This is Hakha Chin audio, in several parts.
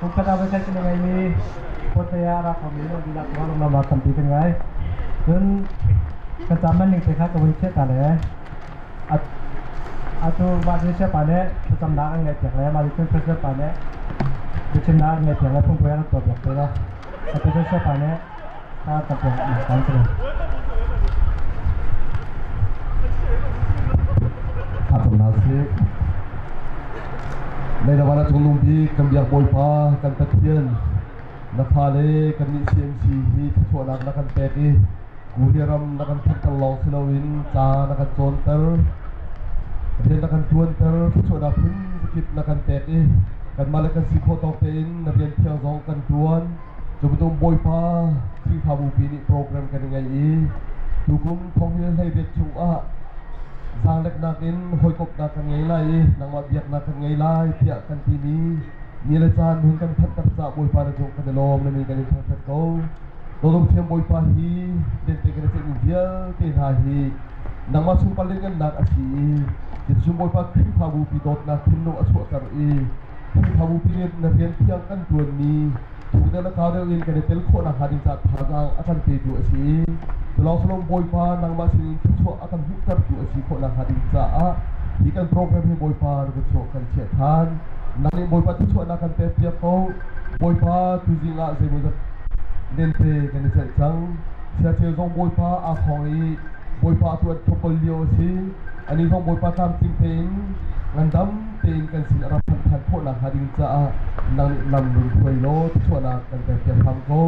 Kumkhat ah voikhat kan i ngeimi Kawtlei ah a ra khomi nan dihlak cungah lunglawmhnak tampi kan ngei. Cun kan caan man ning te kha ka vun chiah ta le atu mah Indonesia pa nih thlacamnak an ngeihpiak le mah cun President pa nih biachimnak an ngeihpiak le phungpuai an tuahpiak te le President pa nih kha kan tuah kan si. Thlacamnak sih. Leilawan a cungnung bik kan biak Bawipa kan Pathian na fale kannih CMC hi thluachuahnak na kan pek i Korea ram na kan phanhter lawng si loin ca na kan cawnter rian na kan ṭuanter thluachuahnak phun zakip na kan pek i kanmah le kan si khawh tawk tein na rian thiang zong kan ṭuan. Cu bantuk Bawipa Khrihfabu pi nih program kan i ngei i tukum thonghil hleiriat chungah zaangleknak in hawikomhnak kan ngei lai i nangmah biaknak kan ngei lai tiah kan timi ni le caan hun kan phanhter caah Bawipa na cung kan i lawm na min kan in thangṭhat ko. Dawdawm thiam Bawipa hi vialte kan i ceihmi vialte hna hi nangmah sunpar lianngannak a si i Jesuh Bawipa Khrihfabu pi dawtnak thinlung a chuahter i Khrihfabu pi nih na rian thiang kan ṭuanmi thuk deuh le kau deuh in kan i tel khawh nakhnga ding caah thazaang a kan petu a si i culawng Bawipa nangmah sinin thluachuah a kan hmuhtertu a si khawh nakhnga ding caah hi kan program hi Bawipa na ka chuah kan chiah ṭhan. Nang nih Bawipa thluachuahnak kan pekpiak ko. Bawipa tuzing ah zeimawzat lente kan i celh cang. Siaceu zong Bawipa aa khawng i Bawipa atu an football lio a si. Ani zong Bawipa tlamtling tein ngandam tein kan sin a rak phanh ṭhan khawh nakhnga ding caah nang nih lam run hruai law thluachuahnak kan pekpiak hram ko.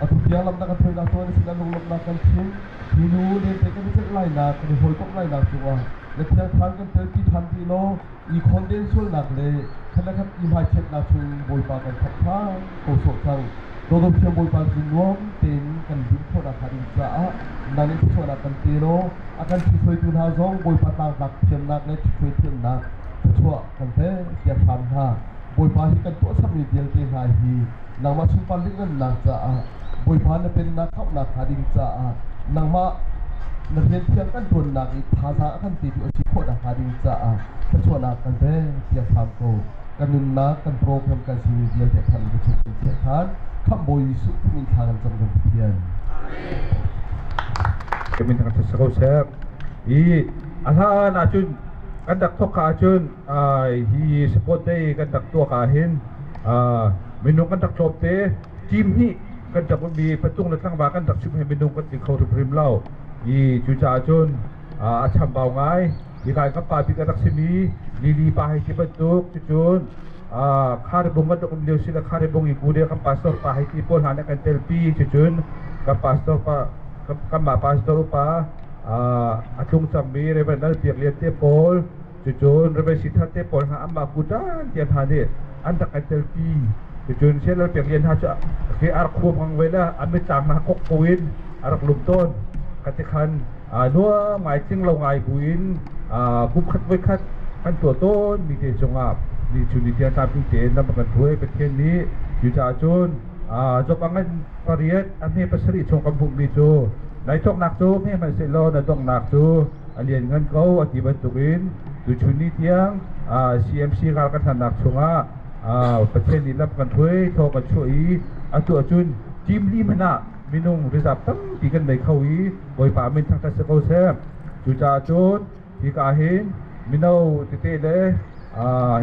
Atu tiang lam na kan hruainak tuan a sin ah lunglawmhnak kan chim. Hi nu lente kan i celh lainak, kan i hawikomh lainak cungah na thiang thlan kan telpi ṭhan dih law i khawnden sualnak le khat le khat i hmaichiatnak chung Bawipa kan khamh hram ko sawh cang. Dawdawm thiam Bawipa cu nuam tein kan lim khawh nakhnga ding caah nang nih thluachuahnak kan pe law a kan ṭhithruaitu hna zong Bawipa tlangtlak thiamnak le ṭhithruai thiamnak thluachuah kan pek piak hram hna. Bawipa hi kan tuahsermi vialte hna hi nangmah sunpar lihngannak caah Bawipa na pennak kauhnak hnga ding caah nangmah na rian thiang kan ṭuannak i thazaang a kan petu a si khawh nakhnga ding caah thluachuahnak kan pek piak hram ko. Kan nunnak, kan program, kan simi vialte a than ka chung in chiah khan Khamh Bawi Jesuh Khrih min thla kan cam kan Pathian. Min kan sa ko seh. I a hlan ahcun kan rak thawk ahcun hi support day kan rak tuak ahhin minung kan rak tlawm te team hnih kan rak ummi patung le tlangval kan rak chim he minung kan ti kho hrimhrim lo i cucaah cun a chambau ngai hi ka pa bik a rak simi Lily pa hei ti bantuk cucun kharibung kan rak um lio si le kharibung i kude kan pastor pa hei ti pawl hna nih kan telpi cucun kan pastor pa kanmah pastor upa a tlung cangmi Reverend Lal Piak Lian te pawl cucun Reverend Sithar te pawl hna anmah kutan tian hna nih an rak kan telpi cucun Sian Lal Piak Lian hna cu ke ar khuam ngang ve la a mitlang hna kok ko in a rak lum tawn kati khan nuam ngai tling lo ngai buin kum khat voi khat kan tuah tawn mi te cungah ni cu ni tiang tlampi tein lam kan hruai Pathian nih cucaah cun job angan pariat a hme pasarih chung kan hmuhmi cu nai thawknak cu hme hmanhsehlaw na donghnak cu a lian ngan ko a ti bantukin tuchun ni tiang CMC ral kan hlannak chungah Pathian nih lam kan hruai thaw kan chuah i atu ahcun team li hmanh ah minung rizap tampi kan nei kho i Bawipa min thangṭhat si ko seh. Cucaah cun hika hin mino tete le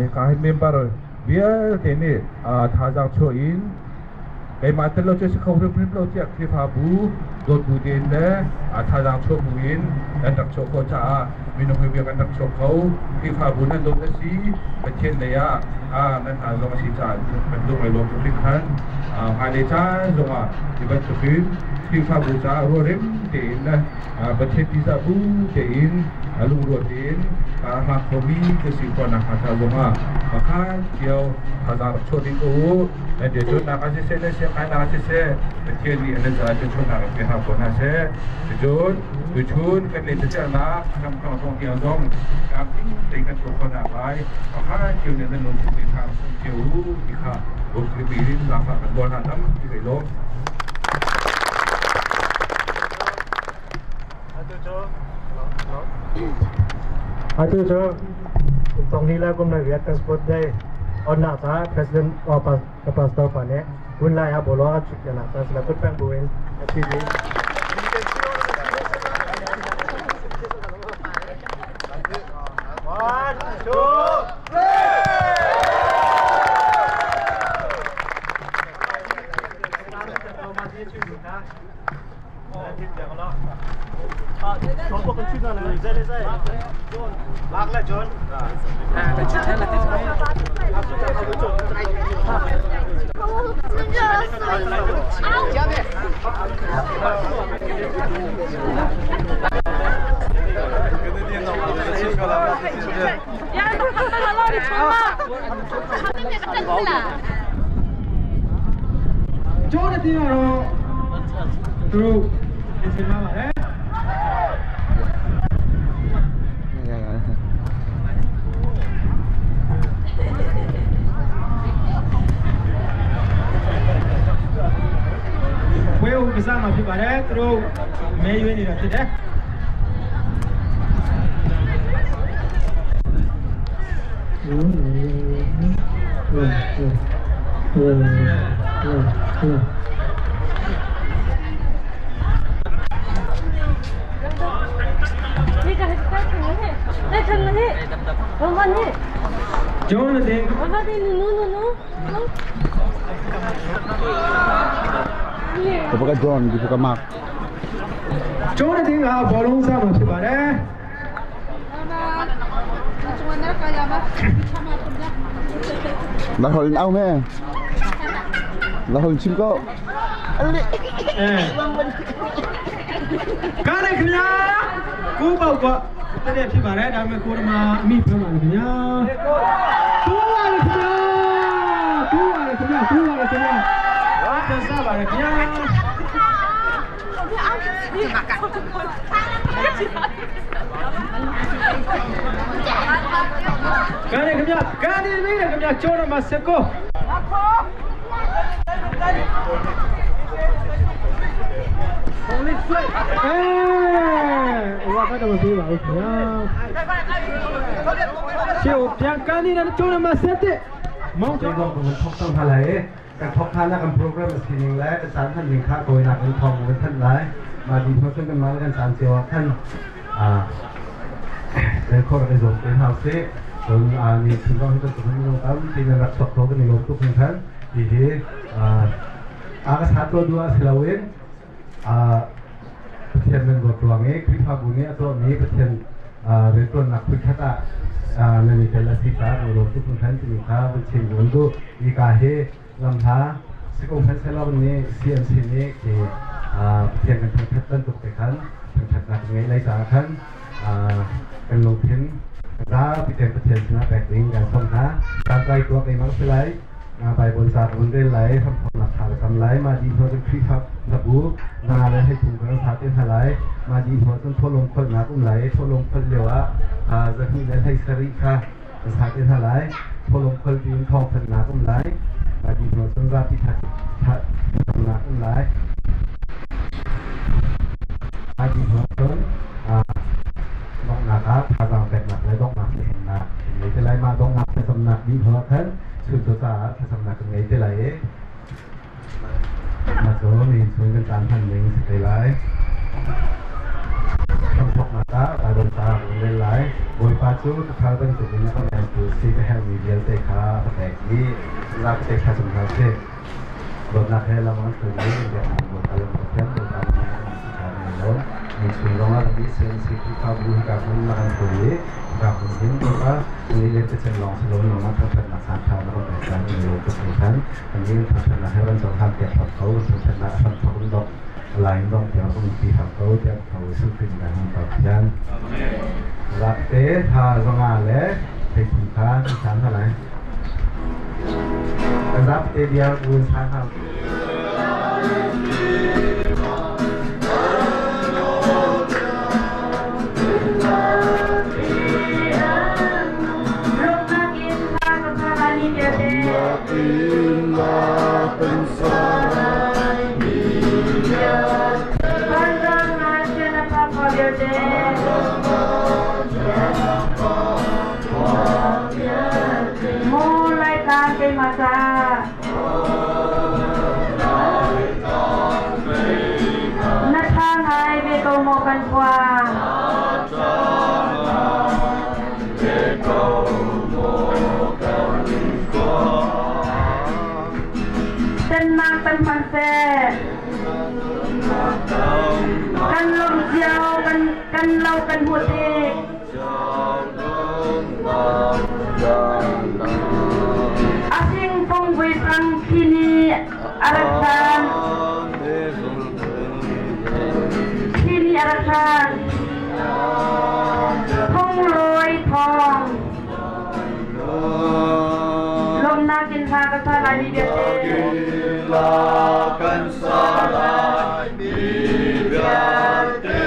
hika hin member vialte nih thazaang chuah in keimah tel lo cu si kho hrimhrim lo tiah Khrihfabu dawt bu tein le thazaang chuah bu in kan rak chuah khawh caah minung hi bia kan rak chuak kho. Khrihfabu nan dawt a si, Pathian lei ah nan hna zong a si caah kan lung ai lawm tuk hringhran. Hmailei caan zongah hi bantukin Khrihfabu caah rualrem tein le Pathian tihzah bu tein lungrual tein a hlang khomi kan si khawh nakhnga ca zongah pakhat cio thazaang rak chuah ding ko u. Nan rianṭuannak ah siseh, nan siangkainak ah siseh, Pathian nih nan caah thluachuahnak in pe hram ko hna seh. Cucun tuchun kan lentecelhnak ram zong tiang zong tlamtling tein kan tuah khawh naklai pakhat cio nih nan lungthin te kha rak sung cio u ti kha Bawmkripi in zaangfah kan nawl hna tampi kai lawm. Atu cu kum thong hnih le kum le riat kan sport day Onnak ca President ka pastor pa nih kun lai ah bolo a chuk nak ca sila kut peng buin a si ding. One, two, three! ကျိုးတဲ့တင်ကတော့သူတို့ပြင်ဆင်ထားပါတယ် ဝဲကိုကစားမှာဖြစ်ပါတယ်သူတို့မဲရွေးနေတာဖြစ်တယ် ကျောင်းတဲ့ Kapag John, di ka Mark. ကျောင်းတဲ့ကဘောလုံးစားမှာဖြစ်ပါတယ် Lahol na me. Lahol chim ko. အဲကားနဲ့ခင်ဗျာကိုပေါ့ကတည်းဖြစ်ပါတယ်ဒါပေမဲ့ကိုဓမာအမိပြောပါလေခင်ဗျာတိုးပါလေခင်ဗျာတိုးပါလေခင်ဗျာတိုးပါလေခင်ဗျာပြန်စားပါလေခင်ဗျာ ကားနဲ့ခင်ဗျာကားနေပြီလေခင်ဗျာကျောင်းဓမာစကောအဲဟိုကတော့မပြေးပါဘူးခင်ဗျာရှေ့ကိုပြန်ကန်နေတဲ့ကျောင်းဓမာ7မောင် ကျော ကျောင်း င်းကมันทอกต้องอะไรการทอกท่านแล้วกันโปรแกรมสิ่งแล้วกันสารท่านหนึ่งค่าโกยหนักกันทองกันท่านหลายมาดีเพราะขึ้นกันมาแล้วกันสารเสียวท่านอ่าในข้อในส่วนเป็นเฮาเซ่จนอ่านี่คือว่าที่ต้องมีตามที่นักสอบโตกันในโลกทุกท่านที่ที่อ่าอากาศตัวดัวสิลาเวนอ่า ประเทศมันกตัวงี้คริฟาบุนี้ตัวนี้ประเทศเรื่องตัวนักคุยขัดอ่าในแต่ละสิกาโลกทุกท่านที่มีค่าเป็นชิงวันดูอีกาเฮลำท้าสิกงพันเซลวันนี้ CMC นี้ที่ประเทศกันทั้งทัดต้นตุกไปขันทั้งทัดนักไงไรสาขันกันลงทุนราพิเศษประเทศชนะแบกลิงการส่งท้าตามใจตัวไปมั้งไปไหลไปบนสาบนเรื่อยไหลทำความหลักฐานทำไหลมาดีหัวจนคลิปครับระบุนาเลยให้ถุงกระสาเต้นไหลมาดีหัวจนทั่วลงคนนักอุ้มไหลทั่วลงคนเหลียวอะจะมีและให้สริค่ะกระสาเต้นไหลทั่วลงคนดินทองคนนักอุ้มไหลมาดีหัวจนราพิทักษ์ทำนักอุ้มไหลมาดีหัวจนดอกนักอะพาจางแตกหนักและดอกนักเป็นสำนักไหนจะไล่มาดอกนักเป็นสำนักดีหัวท่านสุดตัวตาเป็นสำนักไหนจะไล่มาโจมีชวนกันตามท่านหนึ่งสิไปไล่คำพกมาตาตาดนตาเล่นไล่บอยปาจูทุกครั้งเป็นจุดนี้ก็แมนคือซีไปแห่งมีเดียนเตะขาแตกนี้ลากเตะขาสำคัญเสรถนักให้เรามันคือนี้เดียวบนตาลงเทียมบนตาลงล้นมีชวนลงว่ามีเซนซีที่เข้าบูกับมันมากันปุ๋ยกับคนทิ้งตัวก็มีเล็บจะเชิญลองสโลนลงมาทั้งเป็นนักสามชาวแล้วก็แต่การมีโลกทุกท่านอันนี้ทำชนะให้วันสองทำเกียรติเขาทำชนะทำเขาดอกลายดอกเดียวก็มีปีทำเขาเดียวเขาสู้ขึ้นกันต่อยันรับเตะทาสงาและเทคุณค้าที่สามเท่าไหร่รับเตเดียวบุญชาครับ Keimah caah. Na ṭha ngai ve ko maw kan khua? Pennak kan hman seh. Kan lawmh cio, kan lo kan hmuh tik. A singfung vuisang khi nih a rat hlan. Khi nih a rat hlan. Thonglawi thawng. Lawmhnak in hla ka sa lai mi vialte. Kan sa lai mi vialte.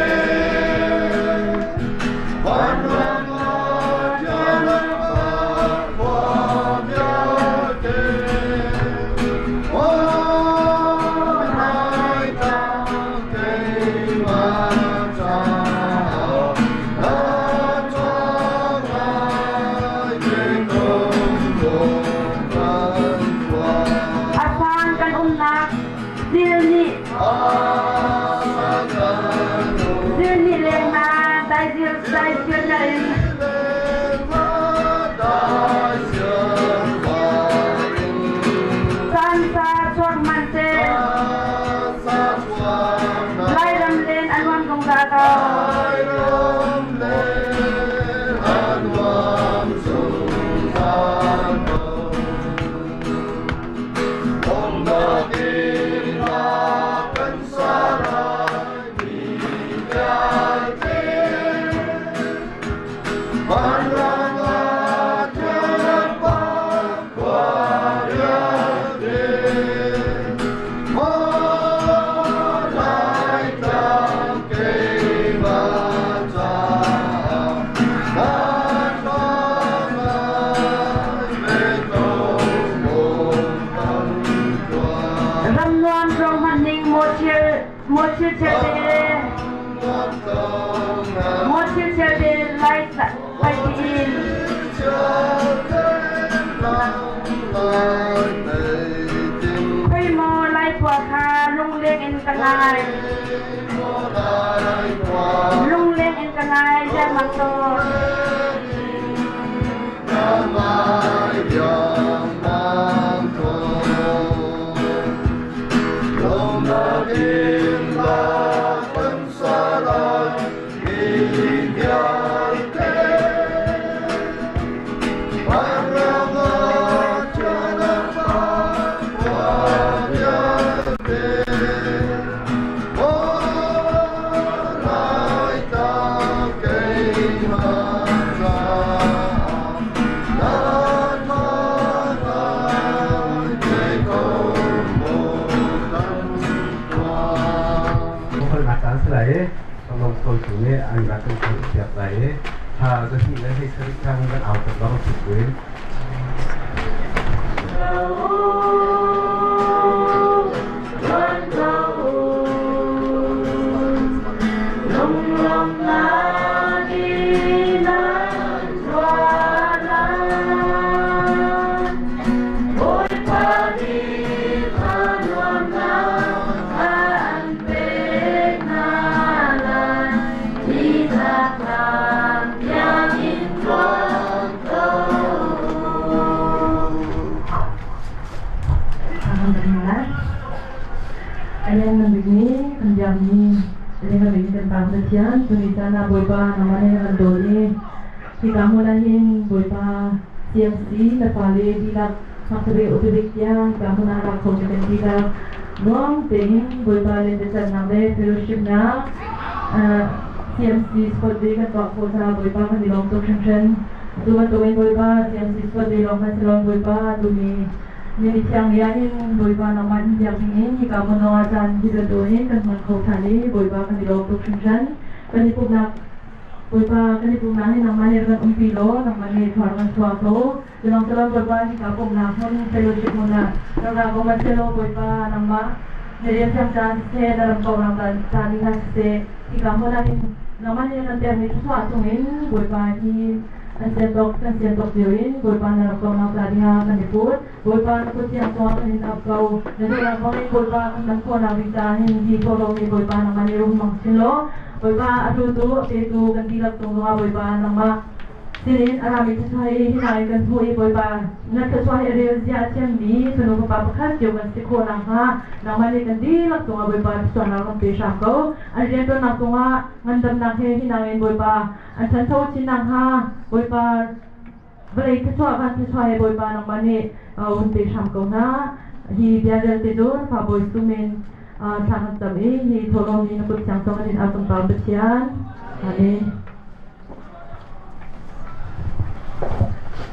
A sang kan umnak zil nih zil nih leng na dai zil dai zil na in caan sa chuak man te Lairam len a nuam zungzal ko. Ram nuam tlawng hman ning mawthil mawthil chel te mawthil chel te lai lai tiin. Khoi maw lai khua kha lungleng in ka ngai. Lungleng in ka ngai riangmang tawn. Kawlnak caan si lai i Panglong School tu nih an rak kan piak lai i thla zahnih le hlei sarih tiang kan au tak bang si buin. Ayan nan bigni kan biakmi kan bigni kan pa Pathian tuni caan ah Bawipa nangmah nih na kan dawt i hika hmun ah hin Bawipa CMC na fale dihlak ngakchia upidik tiang hika hmun ah rak kho kan dihlak nuam tein Bawipa lentecelhnak le fellowship nak CMC Sport Day kan tuah khawh caah Bawipa kan i lawm tuk hringhran. Atu bantukin Bawipa CMC Sport Day lawng kan si lo Bawipa tuni ni mithiang ni ah hin Bawipa nangmah in biak dingin hika hmun zong ah caan hi bantuk hin kan hman kho ṭhan i Bawipa kan i lawm tuk hringhran. Kan i pumhnak Bawipa kan i pumhnak hi nangmah he kan umpi law nangmah nih thluak kan chuah ko. Tilawng tilawng Bawipa hika pumhnak hmun fellowship hmun ah rak ra ko hmanh sehlaw Bawipa nangmah na rian thiang caan siseh na ram kauhnak caan ding hna siseh hika hmun ah hin nangmah nih na kan pekmi thluachuah chungin Bawipa hi Kan sian tawk kan sian tawk cio in Bawipa na rak tawknak ca dingah kan i put. Bawipa na kut thiang cungah kan in ap ko. Na duhnak bangin Bawipa kan dam khawhnak ding caah hin hi thawhlawm hi Bawipa nangmah nih rum hmang chin law Bawipa a hlutu a petu kan dihlak cung zongah Bawipa nangmah sinin a rami thluachuah hi hina in kan hmuh i Bawipa na thluachuah hi a rel zia a thiammi fanu fapa pakhat cio kan si khawh nakhnga nangmah nih kan dihlak cungah Bawipa thluachuahnak rak pe hram ko. An rianṭuannak cungah ngandamnak he hi nangin Bawipa an ṭhancho chin nakhnga Bawipa vawlei thluachuah van thluachuah he Bawipa nangmah nih hun pe hram ko hna. Hi bia vialte cu na fa Bawi sum in thla kan cam i hi thawhlawm hi na kut thiang cungah in au kan Pathian. Amen.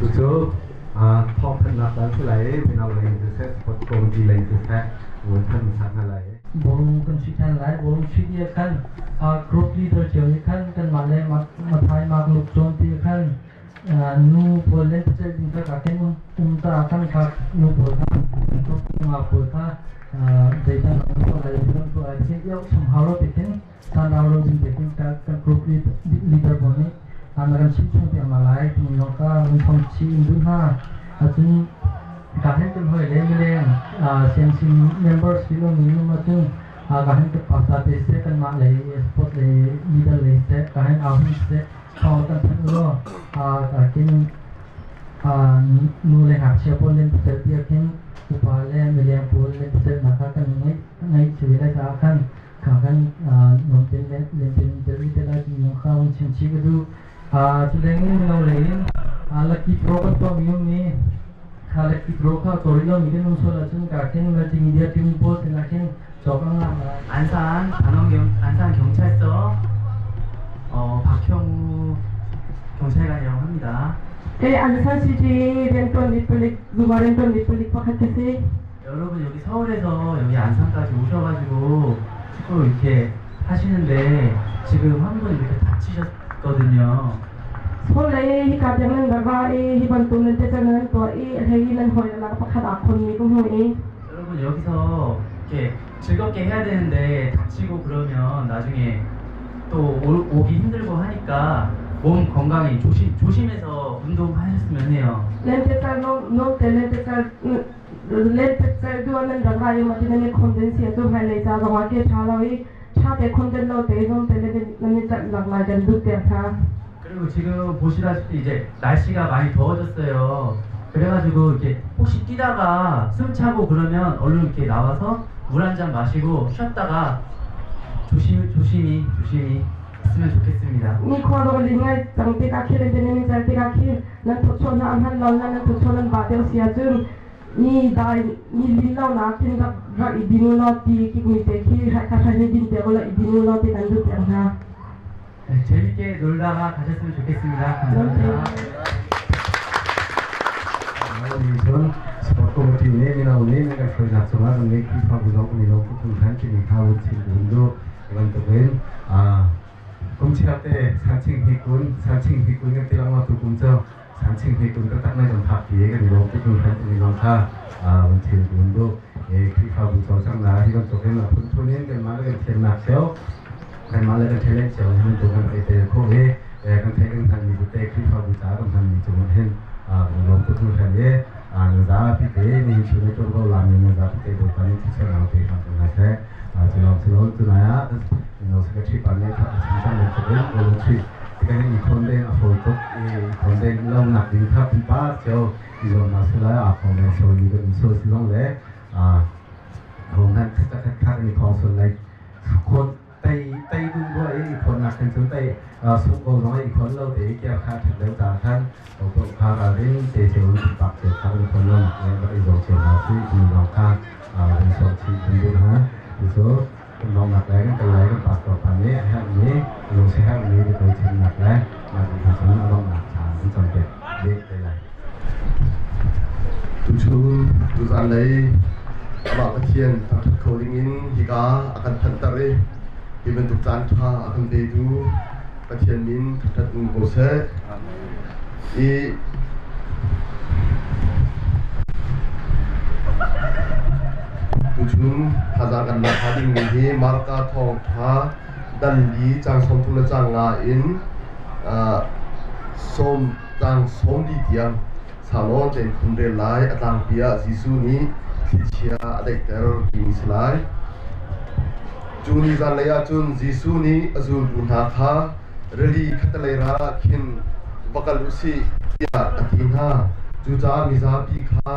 Cucu thawngthanhnak caan si lai i mino lei in siseh, sport committee lei in siseh, vun thanh hmasa hna lai. Bawlung kan chuih ṭhan lai. Bawlung chuih ni ah khan group leader cio nih khan kanmah le Mathai Mark Luke John ti khan nu pawl le pacelh ding kha kaa ken um ta khan kha nu pawl kha group nungak pawl kha zeidah nan tuah lai nan tuah lai ti iau chung hau lo ti khin sanau lo ding te khin kan group leader pawl nih na kan chimh chung tiang ma lai timi zong kha lungthong chi in duh hna. Acun ka hen kan hoi le mileng CMC members si lo mi num acun ka hen kan pasa te se kan mah lei sport lei leader lei se ka hen au hin se thawng kan thanh ulaw ka kin nu le ngakchia pawl len pasal bia khin upa le mileng pawl len pasal nak kha kan ngai ngai si lai caah khan kha kan nuam ten len ten tel te lai ti yong kha un chim chi ka du. Cu leng in mino lei in lucky draw kan tuahmi um i kha lucky draw kha tori lomi kan um sual ahcun ka khin multimedia team pawl sinah khin cawk a ngah lai. 안산 단원경 안산 경찰서 박형우 경찰관이라고 합니다. Kei Ansan City rianṭuan palik zungah rianṭuan palik pakhat ka si. 여러분 여기 서울에서 여기 안산까지 오셔가지고 또 이렇게 하시는데 지금 한 분 이렇게 다치셨거든요. Seoul lei hika tiang nan rak ra i hi bantuk nan te nan tuah i hei nan hawi lak pakhat aa khonmi ka hmu i 여러분 여기서 이렇게 즐겁게 해야 되는데 다치고 그러면 나중에 또 오기 힘들고 하니까 몸 건강히 조심해서 운동하셨으면 해요. Lentecelh no te lentecelh lentecelh duh nan rak ra i mah ti nan i khonden si ahcun hmailei ca zongah ke ṭha lo i ṭha te khonden lo te zong te nan i celh nak lai kan duh piak hna. 그리고 지금 보시다시피 이제 날씨가 많이 더워졌어요. 그래가지고 이렇게 혹시 뛰다가 숨 차고 그러면 얼른 이렇게 나와서 물 한 잔 마시고 쉬었다가 조심 조심히 조심히 했으면 좋겠습니다. Nikhua dawh li ngai cang tikah khi le nan i celh tikah khi nan thawchuah an hman lo nan thawchuah nan vah deuh si ahcun ni dai ni lin lo nak khin rak rak i din ulaw ti kikmi te khi kha kha hi din te ulaw i din ulaw ti kan duh piak hna. 네, 재밌게 놀다가 가셨으면 좋겠습니다. 감사합니다. Cun sport committee nih mino nih nan kan hruainak cungah kan nih Khrihfabu zong kan i lawm tuk hringhran timi kha vun chim ding duh bantukin kum chiarte sanching hi kun sanching hi kun kan ti lengmang tu kum cu sanching hi kun taktak nan kan phak pi kan i lawm tuk hringhran timi zong kha vun chim ding duh. Khrihfabu cawlcanghnak hi bantukin a phunphun in kanmah le kan thiamnak cio kanmah le kan talent cio hi bantuk kan rak i tel khawh i kan theih kan hngalhmi tete Khrihfabu caah kan hmanmi cungah hin kan i lawm tuk hringhran i na zapi te nihin chun i ṭuanvo lami na zapi te Bawipa nih thluachuahnak pe hram ko hna seh. Cu lawng si lo tunai ah mino secretary pa nih a chim cang bantukin voluntary tikah hin i khawn deng a fawi tuk i khawn deng lo nak ding kha pumpak cio i zuamnak si lai aa khawng deng sualmi kan um sual si zong le hong han khat khat khat i khawng sual lai khawn tei tei dun bua i khawnnak khan cun tei sung ko zong i khawn lo te i kiar kha ṭhat deuh ta khan ko kha ralrin te cio in pumpak cio kha kan khawn lo nak le rak i zuam cio hna si timi zong kha kan sawm chih kan duh hna. Cu kan lawmnak le kan kal lai kan pastor pa nih a herhmi lungsi herhmi biatawi chimnak le mah hna cun a lawmhnak caan an cawnpiak dih te lai. Tuchun tuzanlei amah Pathian thangṭhat kho dingin hika a kan phanhter i hi bantuk caan ṭha a kan petu Pathian min thangṭhat um ko seh. I tuchun thazaang kan lak hnga dingmi hi Marka thawngṭha dan li caang 35 le caang nga in 30. caang 40 tiang sau tein khun rel lai. A tlangpi ah Jesuh nih thlichia a daihter timi si lai. Cu ni zanlei ah cun Jesuh nih a zultu hna kha rili khattelei ral ah khin va kal u sih tiah a ti hna. Cucaah mizapi kha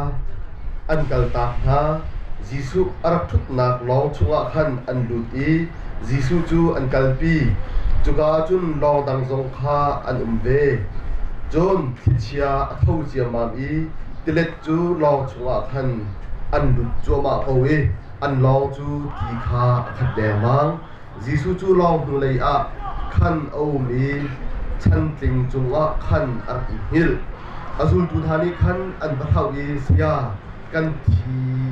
an kaltak hna. Jesuh a rak ṭhutnak lawng chungah khan an lut i Jesuh cu an kalpi. Cuka ah cun lawng dang zong kha an um ve. Cun thlichia a tho ciammam i tilet cu lawng chungah khan an lut cuahmah ko i an lawng cu ti kha a khat dengmang. Jesuh cu lawng hnulei ah khan a um i chantling cungah khan a rak i hngilh. A zultu hna nih khan an va hlauh i, Saya, kan thi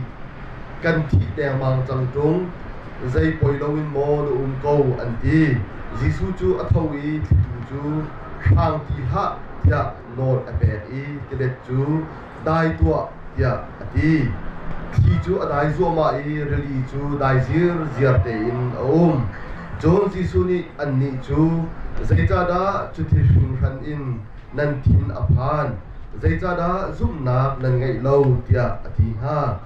kan thih dengmang cang ṭung, zei poi loin maw na um ko, an ti. Jesuh cu a tho i thlitu cu hrang ti hlah tiah nawl a pek i tilet cu dai tuah tiah a ti. Thli cu a dai zuahmah i rili cu dai zirziar tein a um. Cun Jesuh nih annih cu, Zeicahdah cuti hringhran in nan thin a phan? Zeicahdah zumhnak nan ngeih lo? tiah a ti hna.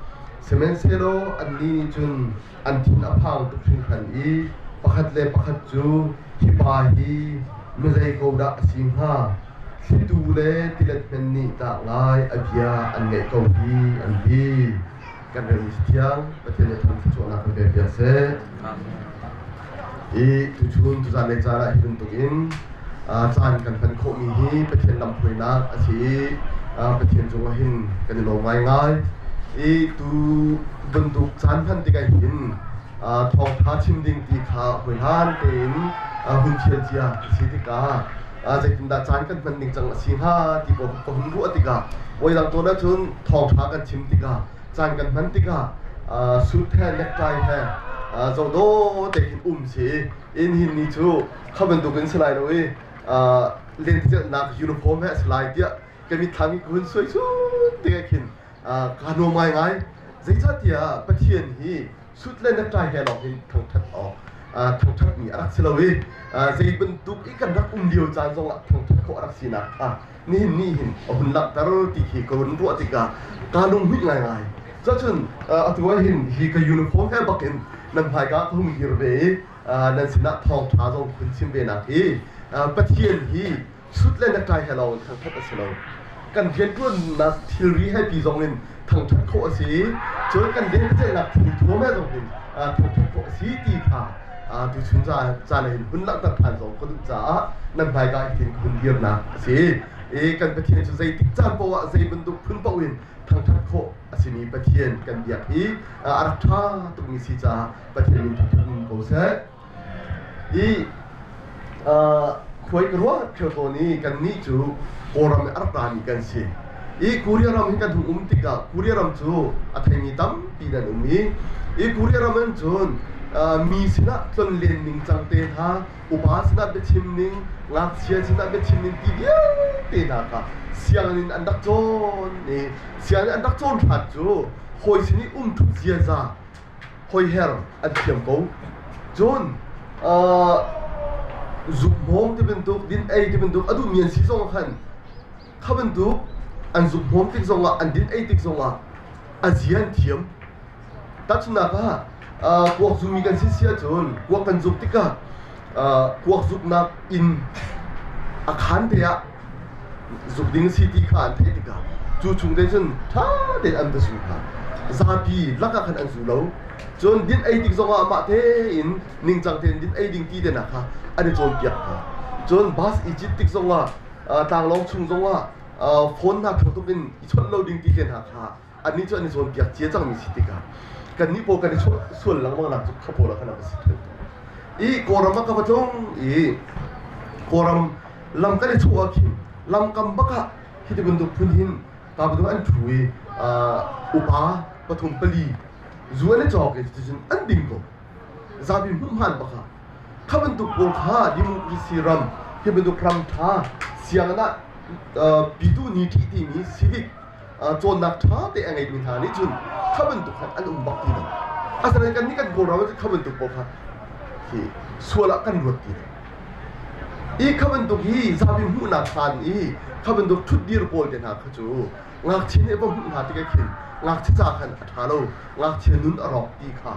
Sihmanhsehlaw annih nih cun an thin a phang tuk hringhran i pakhat le pakhat cu, Hi pa hi mizei ko dah a si hnga? Thlitu le tilet hmenh nih tah ngai a bia an ngaih ko hi, an ti. Kan rel thiang Pathian nih thang thluachuahnak kan pek piak seh. I tuchun tuzan le caan ah hi bantuk in caan kan hman khawhmi hi Pathian lamhruainak a si i Pathian cungah hin kan i lawm ngaingai. I tu bantuk caan hman tikah hin thawngtha chim ding ti kha hmuihlan tein hun thial cia a si tikah zeitindah caan kan hman ning cang a si hnga ti ka hun ruah tikah voidang tawn ahcun thawngtha kan chim tikah caan kan hman tikah suit he necktie he zohdaw te khin um si in hin ni cu kha bantukin si lai lo i lentecelhnak uniform he a si lai tiah ka mitthlam hi ka hun suai sun tikah khin kaa nuam ngaingai. Zeicahtiah Pathian hi sut le necktie he lawng hin thangṭhat awk thangṭhatmi a rak si lo i zei bantuk i kan rak um lio caan zongah thangṭhat khawh a rak sinak kha nihin ni hin a hun langhter ti khi ka run ruah tikah kaa lunghmuih ngaingai. Cuahcun atu ah hin hi ka uniform he bakin nan hmaika ka hung dir ve i nan sinah thawngṭha zong hun chim ve nak hi Pathian hi sut le necktie he lawng in thangṭhat a si lo. Kan rianṭuannak thilri he pi zong in thangṭhat khawh a si i cun kan lentecelhnak thil thuam he zong hin thangṭhat khawh a si ti kha tuchun caan ah hin hun langhter ṭhan zong ka duh caah nan hmaika hitin ka hun dirnak a si. I kan Pathian cu zeitik caan paoh ah zei bantuk phun paoh in thangṭhat khawh a simi Pathian kan biak hi a rak ṭha tukmi si caah Pathian min thangṭhat um ko seh. I khuai ka ruah ṭheo tawn i kannih cu Kawlram i a rak rami kan si. I Korea ram hi kan hung um tikah Korea ram cu a theimi tampi nan um i i Korea ram in cun mi sinah tlonlen ningcang te hna, upa sinah biachim ning, ngakchia sinah biachim ning ti vialte hna kha sianginn in an rak cawn i sianginn an rak cawn hlan cu hawi sin i umṭhut ziaza hoiher an thiam ko. Cun zukhmawm ti bantuk, din ei ti bantuk a duhmi an si zong khan kha bantuk an zukhmawm tik zongah an din ei tik zongah a zia an thiam. Tahchunhnak ah kuak zumi kan si si ahcun kuak kan zuk tikah kuak zuknak inn a khaan te ah zuk ding si ti kha an theih tikah cu chung te cun ṭha tein an va zu hna. Zapi lakah khan an zu lo. Cun din ei tik zongah mah tein ningcang tein din ei ding ti te hna kha an i cawnpiak hna. Cun bus i cit tik zongah tlanglawng chung zongah phone hna thang tuk in i chawnh lo ding ti te hna kha annih cu an i cawnpiak cia cangmi si tikah kannih pawl kan i sual lengmang nak cu kha pawl ah khan a va si theu. I Kawlram ah ka va tlung i Kawlram lam kan i chawh ah khin lamkam bak ah hi ti bantuk phun hin pa bantuk an ṭhu i upa pathum pali zu an i cawk i cuticun an ding ko. Zapi hmuhman bak ah kha bantuk pawl kha democracy ram hi bantuk ram ṭha sianginn ah pitu ni ṭih timi civic cawnnak ṭha te a ngeimi hna nih cun kha bantuk khan an um bak ti lo. Asinain kannih kan Kawlram ah cun kha bantuk pawl kha hi sual ah kan ruat ti lo. I kha bantuk hi zapi hmuhnak hlan i kha bantuk ṭhutdir pawl te hna kha cu ngakchia nih va hmuh hna tikah khin ngakchia ca khan a ṭha lo, ngakchia nun a rawk ti kha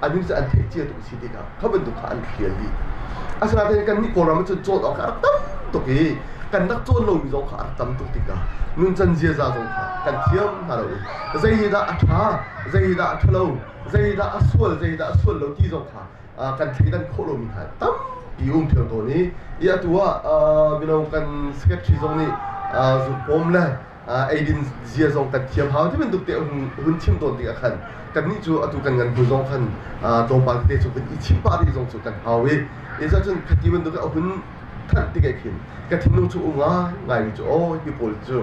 an cu an theih cia tuk si tikah kha bantuk kha an hrial dih. Asinain kannih Kawlram ah cun cawn awk kha a rak tam tuk i kan rak cawn lomi zong kha a rak tam tuk tikah nuncan ziaza zong kha kan thiam hna lo i zei hi dah a ṭha, zei hi dah a ṭhalo, zei hi dah a sual, zei hi dah a sual lo ti zong kha kan thleidan khawh lomi hna tampi um ṭheo tawn i i atu ah mino kan secretary zong nih zukpawm le eidin zia zong kan thiam hau ti bantuk te hun chim tawn tikah khan kannih cu atu kan ngan hnu zong khan tlawmpal tete cu kan i chim pah rih zong cu kan hau i i cun khati bantuk a hun thanh tikah khin ka thinlung cu um ngaingai mi cu aw hi pawl cu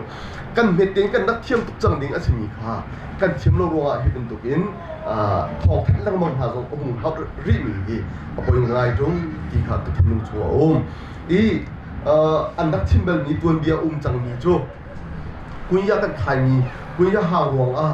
kan hmet tein kan rak thiam tuk cang ding a simi kha kan thiam lo ruangah hi bantuk in thawng thanh lengmang hna zong a hung hau rihmi hi a poi ngai ṭung ti kha ka thinlung chung a um i an rak chim balmi tuanbia um cangmi cu kunya kan khaimi kunya hang ruangah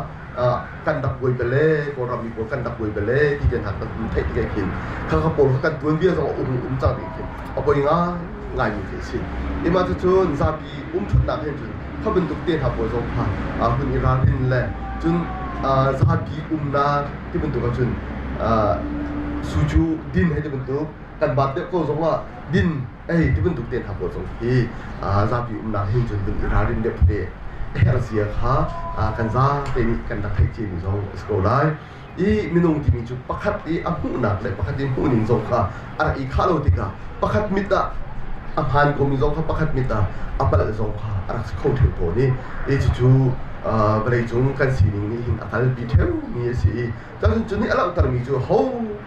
kan rak buai bale Kawlram mi pawl kan rak buai bale ti te hna kan theih tikah khin khakha pawl kha kan tuanbia zong a um um cang ding khin a poi ngai ngaimi khi a si. Ima cucun zapi umṭhutnak hin cun kha bantuk te hna pawl zong kha hun i ralrin le cun zapi umnak ti bantuk ahcun suju din hei ti bantuk kan baat deuh ko zong ah din ei ti bantuk te hna pawl zong hi zapi umnak hin cun vun i ralrin deuh te herh zia kha kan zate nih kan rak theih ciami zong a si ko lai. I minung timi cu pakhat i a hmuhnak le pakhat i hmuhning zong kha a rak i khah lo tikah pakhat mit ah a hmaan komi zong kha pakhat mit ah a palh zong kha a rak si kho ṭheo tawn i i cucu vawleicung kan sining nih hin a kalpi ṭheomi a si i cun cu nih a langhtermi cu ho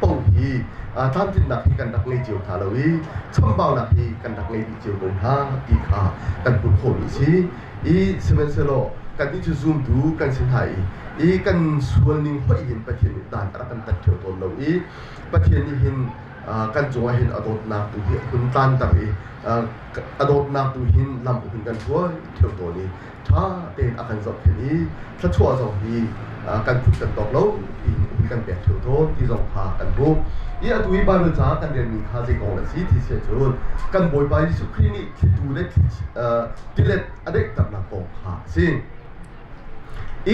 paoh hi tlamtlinnak hi kan rak ngei cio hna lo i chambaunak hi kan rak ngei dih cio ko hna ti kha kan hmuh khawhmi a si i sihmanhsehlaw kannih cu zumtu kan si hna i i kan sual ning hoih hin Pathian nih dan a rak kan tat ṭheo tawn lo i Pathian nih hin kan cungah hin a dawtnak tu hi a hun tlanter i a dawtnak tu hin lam a hun kan hruai ṭheo tawn i ṭha tein a kan zohkhenh i thluachuah zong hi kan phut kan tawk lo ti hun kan pek ṭheo tawn ti zong kha kan hmuh. I atu i Baibal ca kan relmi kha zei kong a si ti si ahcun kan Bawipa Jesuh Khrih nih thlitu le tilet a daihternak kong kha a si.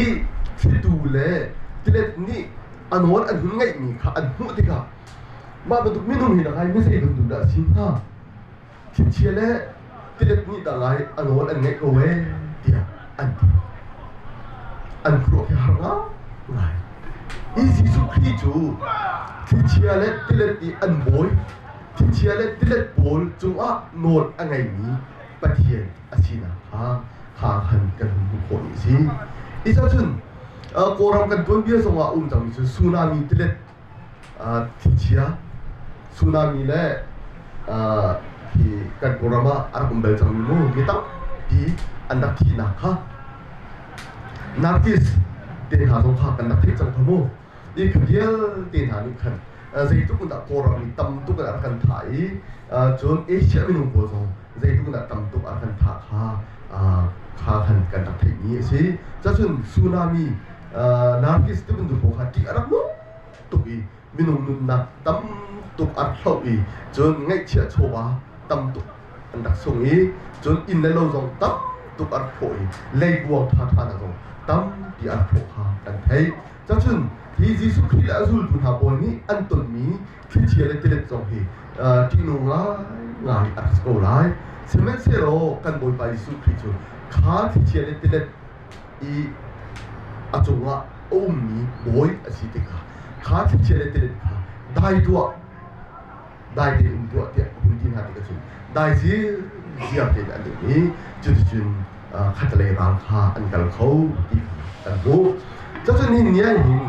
I thlitu le tilet nih a nawl an hun ngeihmi kha an hmuh tikah mah bantuk minung hi na mi zei bantuk dah a si hnga? Thlichia le tilet nih dah ngai a nawl an ngeih ko ee tiah an ti. An khuaruah khi har ngai. Hi Jesuh Khrih cu thlichia le tilet i an bawi, thlichia le tilet pawl cungah nawl a ngeimi Pathian a sinak kha kha khan kan hun hmuh khawh ni a si. Hi cun Kawlram kan tuanbia zongah um cangmi cu tsunami tilet thlichia tsunami le hi kan Kawlram ah a rak um bal cangmi mu mi tampi an rak thihnak kha Nargis te hna zong kha kan rak theih cang kha mu. I kha vialte hna nih khan zeitluk in dah Kawlram mi tam tuk in a rak kan thah i cun Asia minung pawl zong zeitluk in dah tam tuk a rak kan thah kha kha khan kan rak theihmi a si. Cun tsunami Nargis ti bantuk pawl kha ṭih a rak nung tuk i minung nunnak tam tuk a rak hloh i cun ngaihchiah chawva tam tuk an rak sung i cun inn le lo zong tam tuk a rak hrawh i leikuang ṭhaṭha hna zong tampi a rak hrawh kha kan theih. Cacun hi Jesuh Khrih le a zultu hna pawl nih an tonmi thlichia le tilet zong hi ṭihnung ngaingai a rak si ko lai. Sihmanhsehlaw kan Bawipa Jesuh Khrih cu kha thlichia le tilet i a cungah a ummi bawi a si tikah kha thlichia le tilet kha dai tuah, dai tein um tuah tiah a hun ti hna tikah cun dai zirziar tein an um i cuticun khatlei ral kha an kal kho ti kha kan hmuh. Cucun hi ni ah hin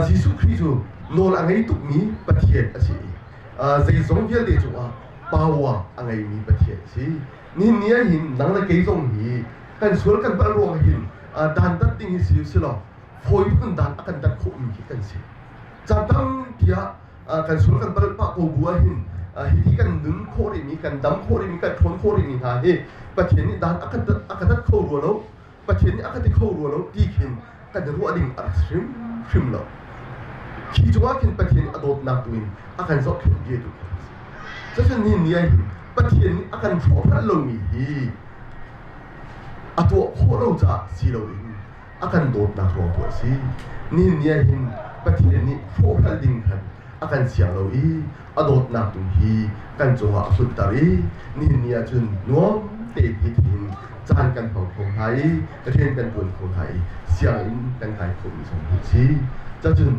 Jesuh Khrih cu nawl a ngei tukmi Pathian a si i zeizong vialte cungah power a ngeimi Pathian a si. Nihin ni ah hin nang le kei zong hi kan sual kan palh ruang hin dantat ding hi si si law fawi tuk in dan a kan tat khawhmi hi kan si. Caan tampi ah kan sual kan palh pah ko bu ah hin hiti kan nun khawh rihmi kan dam khawh rihmi kan ṭhawn khawh rihmi hna hi Pathian nih dan a ka tat kho rua lo Pathian nih a ka ti kho rua lo ti khin kan ruah ding a rak si hrimhrim lo. Khi cungah khin Pathian a dawtnak tu in a kan zohkhenh bia tu khi a si. Cucun ni ni ah hin Pathian nih a kan hrawhhralh lomi hi a tuah khawh lo caah si loin a kan dawtnak ruang tu a si. Nihin ni ah hin Pathian nih hrawhhralh ding khan a kan siang lo i a dawtnak tu hi kan cungah a hlunter i nihin ni ah cun nuam tein hitin caan kan hmang kho hna i rian kan ṭuan kho hna i sianginn kan kai khawhmi zong hi a si. Cacun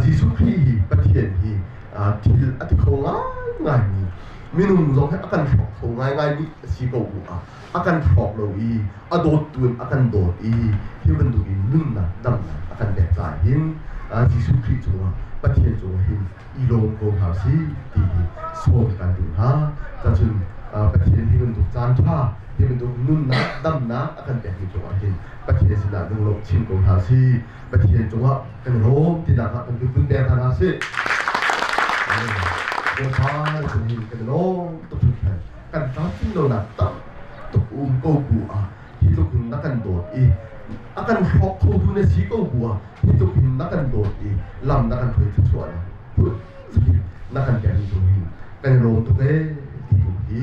Jesuh Khrih hi Pathian hi thil a ti kho ngaingaimi minung zong hi a kan hrawk kho ngaingaimi a si ko bu ah a kan hrawk lo i a dawttu in a kan dawt i hi bantukin nunnak damnak a kan pek caah hin Jesuh Khrih cungah Pathian cungah hin i lawm ko hna sih ti hi sawm kan duh hna. Cacun Pathian hi bantuk caan ṭha, hi bantuk nunnak damnak a kan pekmi cungah hin Pathian sinah lunglawmh chin ko hna sih. Pathian cungah kan lawm tinak ah kan vun pek hna sih. Bawipa cung hin kan lawm tuk hringhran. Kan tlamtlin lonak tam tuk um ko bu ah hi tluk hin na kan dawt i a kan hrawk khotu na si ko bu ah hi tluk hin na kan dawt i lam na kan hruai thluachuahnak phun na kan pekmi cung hin kan i lawm tuk ee ti tu hi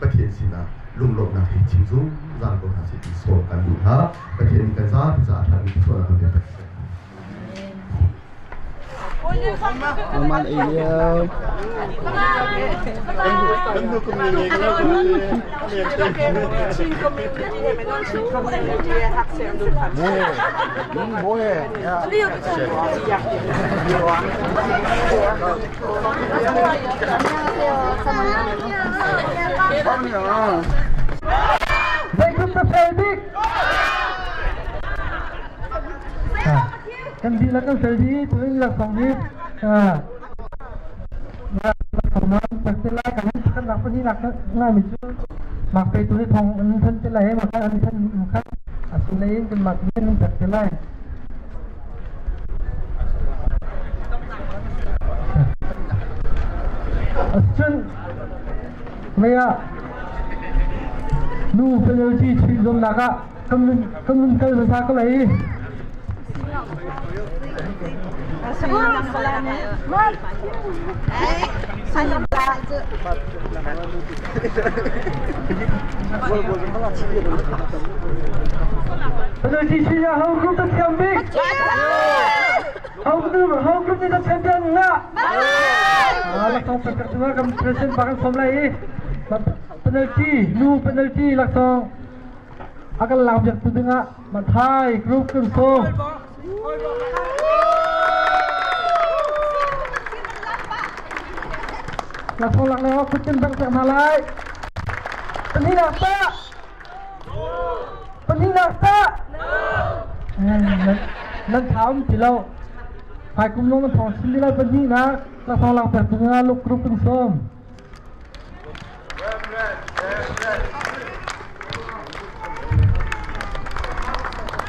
Pathian sinah lunglawmhnak he chim zungzal ko hna sih ti sawm kan duh hna. Pathian nih kan zapi caah ṭhami thluachuahnak kan pek. Maman ei lio. Zeitluk ka fel bik! Kan dihlak kan fel dih tuin laksawng hi laksawng nan pek te lai kan pakhat nak pahnih nak ngaimi cu mak petu nih thong an than te lai mah an than khat asinain kan mah nih an pek te lai. Ascun mei ah nu penalty chuih zuamnak ah kan nun kal hmasa ko lai. Penalty chuih ah ho group ta thiam bik? Ho group ho group nih ta champion nga? Laksawng pek tu kan president pa kan sawm lai i penalty nu penalty laksawng a kan lak piak tu dingah Mathai group kan sawm. Laksawng lak le kut kan bang piak hna lai. Pahnihnak ta! Pahnihnak ta! Nan tha um ti lo. Hmaikum lung nan thawng chin ti lai pahnihnak laksawng lak piak tu dingah luk group kan sawm.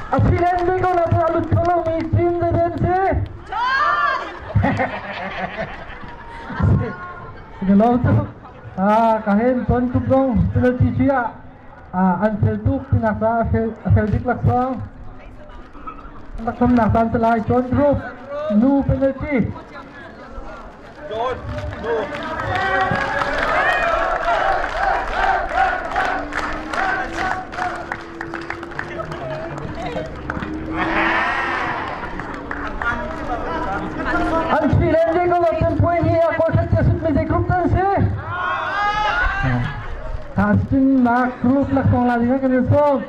A thilen mi ko na a lut kho lomi cin le den si. Lo tu ka hen ton tuk zong penalty chi ah an fel tuk tinak ca a fel dik laksawng laksawng nak tan lai John Group nu penalty. An si len ding ko lo puai hi a kawl khat cia sut mi zei group tan si. Ta cun nak group laksawng la ding kan in sawm.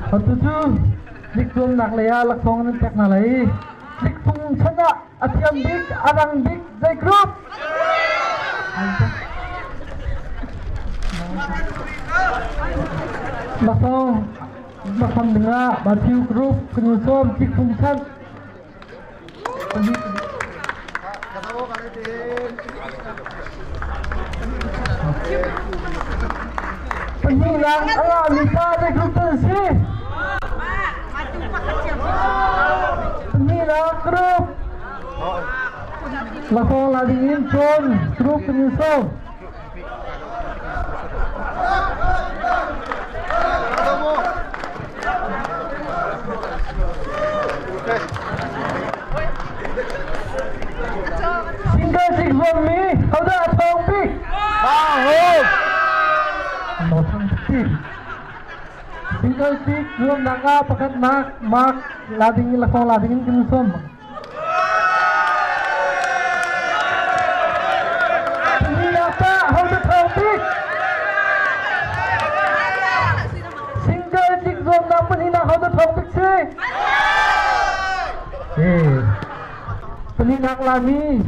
Atu cu lik zuamnak lei ah laksawng nan pek hna lai. Lik phung chan ah a thiam bik, a rang bik zei group? Laksawng laksawng dingah Matthew Group kan in sawm tik phung chan. Pahnihnak a ngahmi pa zei group tan si? Pahnihnak group. Laksawng la ding in John group kan in sawm. Single sik zuammi hodah a thawng bik? No thang ti. Single sik zuamnak ah pakhatnak mark la ding laksawng la ding in kan sawm. Pahnihnak tah hodah thawng bik? Single sik zuamnak pahnihnak hodah thawng bik si? Eh, pahnihnak lami.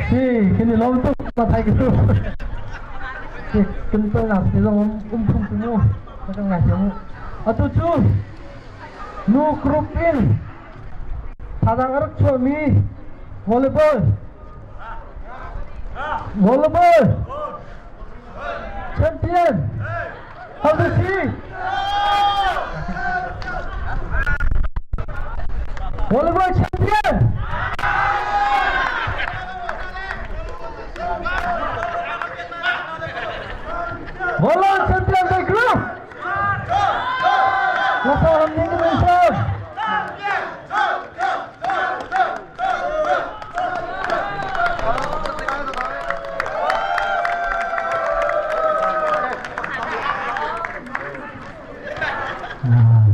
Hi, kan i lawm tuk ma thai ka tu. Kan to nak si zong um phung tu mu. Ka ngai thiam mu. Atu cu nu group in Thadang a rak chuahmi volleyball volleyball champion how to see volleyball champion volleyball champion by group Lasalam ning kan sir.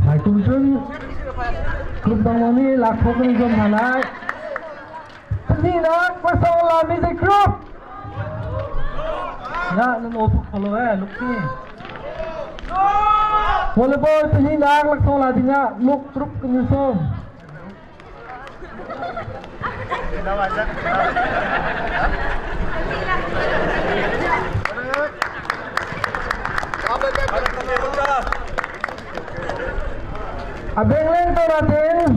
Hai tum cun group dang nih lak khawh kan i zuam hna lai. Pahnihnak Pasal La Music Group. Na nan aw tuk kholo eh luk ti. Volleyball pahnihnak laksawng la dingah luk group kan in sawm. A bengleng to natin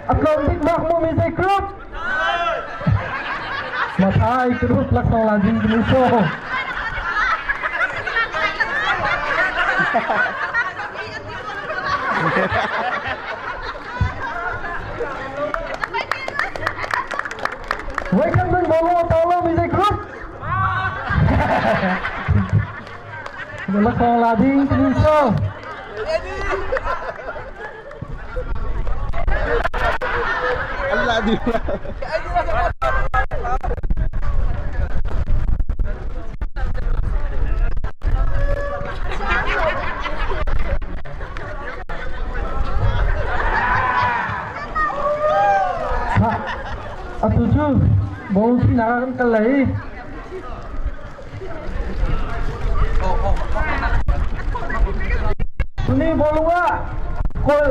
A tlawm bik bak mu mi zei group? Mathai group laksawng la ding kan so. Welcome to Bolo Tolo Music Group. Laksawng la ding kan so. Allah di Atu cu bawlung sinak ah kan kal lai. Tuni bawlung ah kawl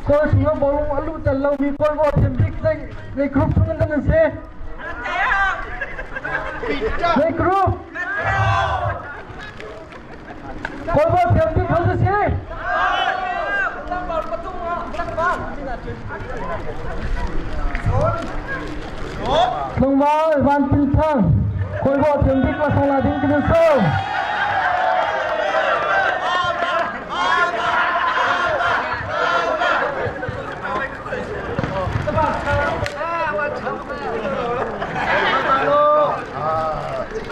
kawl chung ah bawlung a luh tel lomi kawl raw thiam bik zei zei group chung in kan si? Zei group? Kawl raw thiam bik ho si? Tlangval Van Tin Thang kawl raw thiam bik la song la ding kan sawm.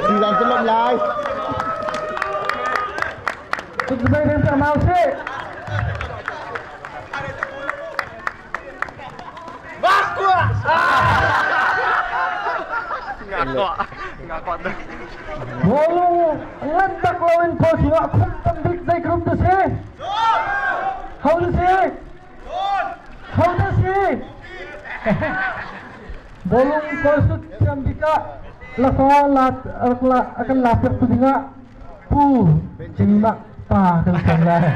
Đi làm cái lâm lai. Kut zai den ter mau si. Bawlung ngan tak loin khaw chungah khum tam bik zei group tu si? Ho tu si? Ho tu si? Bawlung kawlsut thiam bik ah laksawng la rak la a kan la piak tu dingah Pu Jingmak pa kan sawm lai.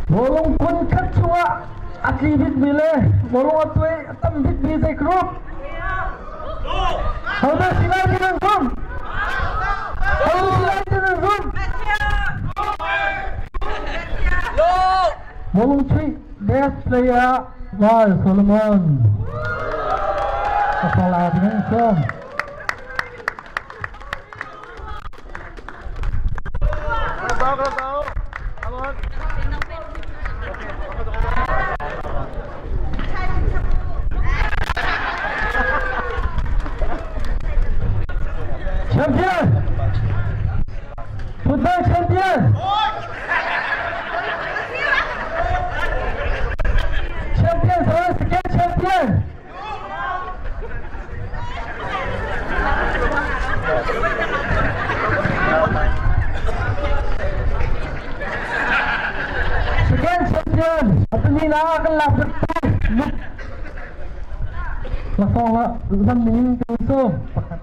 Bawlung phun khat chungah a tli bikmi le bawlung a tuai a tam bikmi zei group? Hodah si lai ti nan zumh? Hodah si lai ti nan zumh? Bawlung chuih best player. Val Solomon. Kepala dengan som. Champion! Football champion! Champion, second champion! Second champion atuni na kan lak Laksawng la lam ning kan sum pakhat.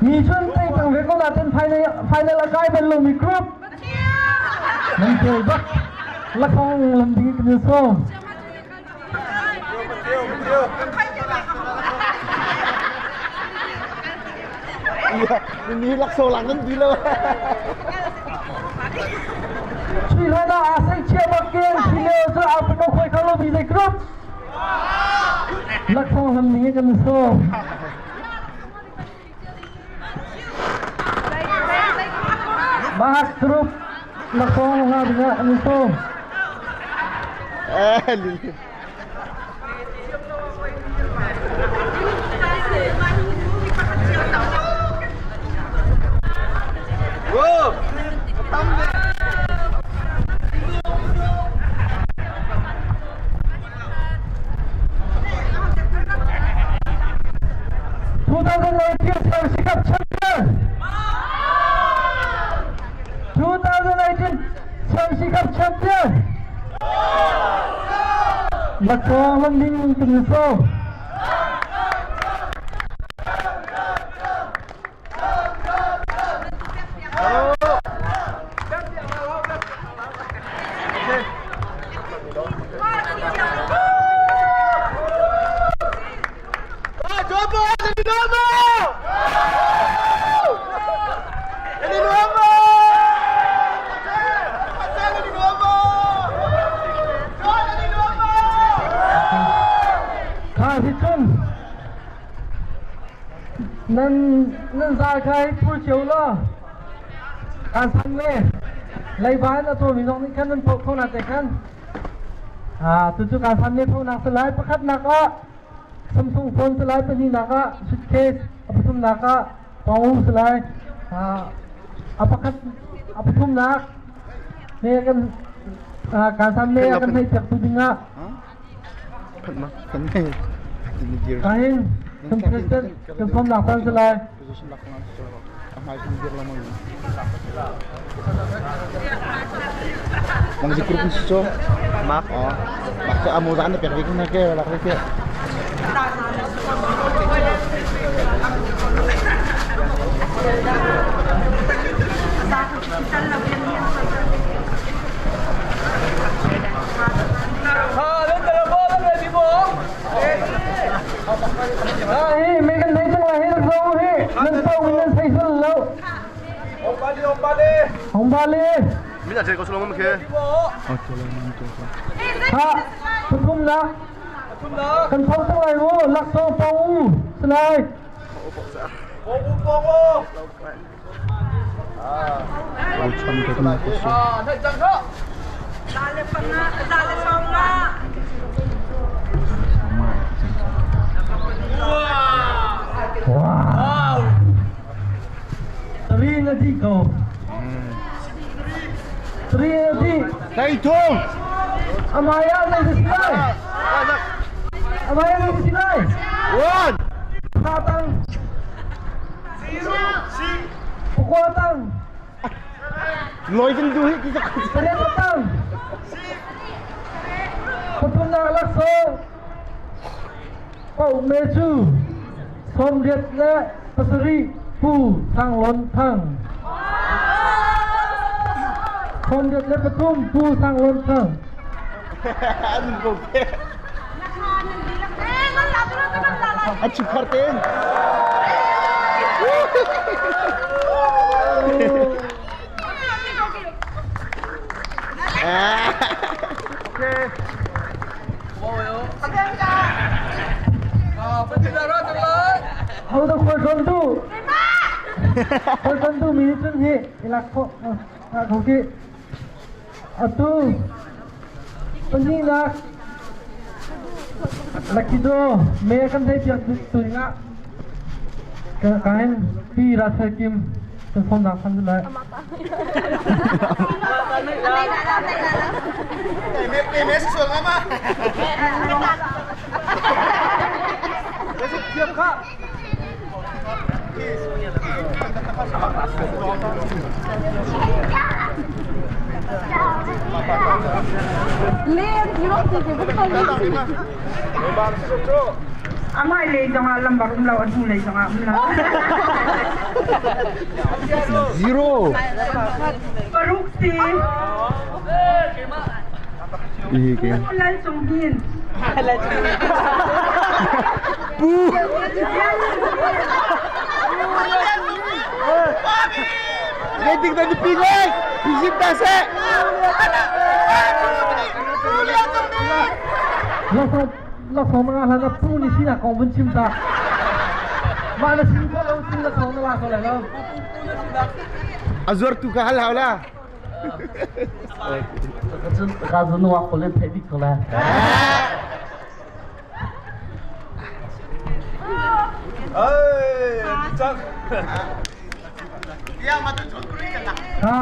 Mi chun tei tang ve ko natin final final a kai bal lomi group. Nan tel bak laksawng lam ding kan sum. Ni laksawng lak nan di lo. Sui hlan ah aa sei chia bak ken si lio cu aa pano khoi kho lo mi zei group. Laksawng lam ning kan sawm. Mahak group laksawng la dingah an sawm. Eh, lili. Whoa! 2019 Chelsea Cup champion 2019 Chelsea Cup champion Laksawng lam ding kan sawm. Kha hi cun Nan nan zal kha hi phur cio law kaan san ve. Leiba in a cawmi zong nih khan nan phoh kho na te khan. Ah, tucu kaan san ve phonak si lai. Pakhatnak ah Samsung phone si lai, pahnihnak ah suitcase, a pathumnak ah pawng si lai. Ah, a pakhat a pathumnak me kan kaan san me kan hei piak tu dingah Kahin kan president kan sawmnak caan si lai. Nang si group si cho mak oh mak ke amu zan pek rik na ke lak ke Hi, me kan thei cang lai hi zo hi nan pau in nan thei sul lo. Hong Bali. Min a ko sulong ke. Ha, pathum na. Kan phau cang lai mu, laksawng pau u. Salai. Wow. Three na di ko. Three na di. Thầy Thung. Amaya na di silai. Amaya na di silai. One. Tatang. Kukuatang. Loi kan du hi ki ka. Pariatang. Pathumnak laksawng. Pau Me Chu. 78 Pu Thang Lon Thang. 73 Pu Thang Lon Thang. An ko ke. An chungkhar te. Ho da khoi kon tu khoi kon tu mi chun hi ilak kho kho ki atu pahnihnak lucky draw me kan thei piak tu dingah kain pi Rasel Kim kan phone nak san lai. A hmailei zongah lambar um lo, a hnulei zongah um lo. Zero. Paruk si. Lal Cung Hin. Pu. Rating na ni Pinoy! Pisit ta se! La song nga hlan pu ni sina kong vun chim ta. Mah na sim ko lo sin la song na la ko lai lo. Azur tu ka hal hau la. Ka zun wa ko le thei dik ko la. Ha,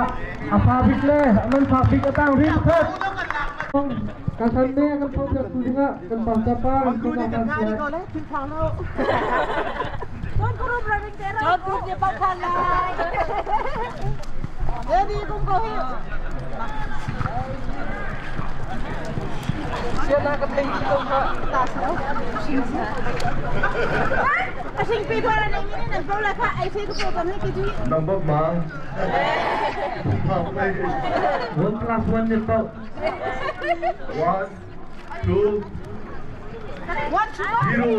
a fa bik le aman fa bik atang rin khat. Kan san ne kan pho piak tu dingah kan bangsa pa kan pho kan siai. Nang bak ma. One plus one ni tau. One, two, zero.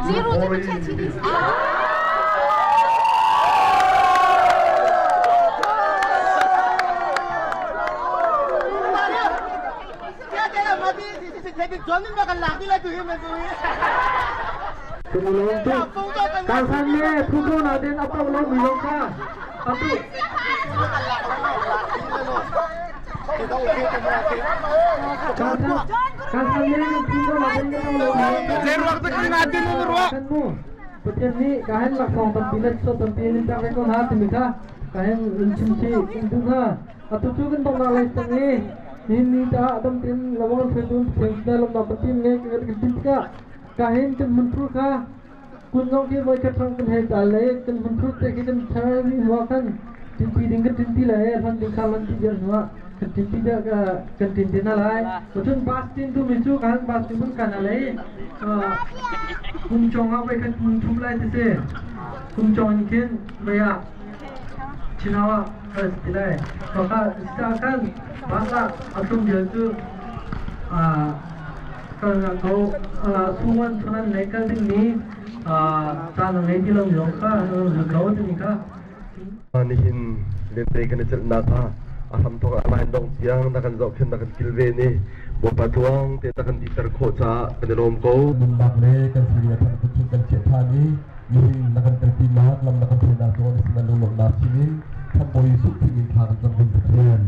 Zero. Tumulong tu. Kalsan le phuko na den apau lo mi lo ka. Atu. Kalsan le phuko na den apau lo mi lo ka. Zeruak tu kena din ruak. Kan mu. Pathian nih kahen laksawng tampi le so tampi in pek ve ko hna timi kha kahen in chim chih in duh hna. Atu cu kan donghnak lei cang i nihin ni caah dam tein lawang hruaitu Pathian sinah lawmhnak tampi ngei kan kan tikah kahin kan hmunthur kha kun zong khi voi khat hrang kan hei tal le kan hmunthur te khi kan thar rih hnu ah khan tinpi ding kan tinpi le hlan ding kha hlan ti vial hnu ah kan tinpi kan tin te hna lai. Cun bus tin tu mi cu kan bus tin mun kan lei kum chong ah voi khat mun thum lai ti si. Kum chong in khin mei ah Chinau ah kal si ti lai. Maka kan basa atum vial cu kal ko suwan thunan lei kal ding mi caan a ngei ti lo mi zong kha ko timi kha. Nihin lente kan i celhnak ah a hramthawk a lain dong tiang na kan zohkhenh na kan kilven i Bawipa tluang te na kan dihter khawh caah kan i lawm ko. Nunnak le kan sining a than chung kan chiah ṭhan i nihin na kan telpinak lam na kan hruainak zong na sin lunglawmhnak chim in Khamhbawi Jesuh Khrih min thla kan cam kan Pathian.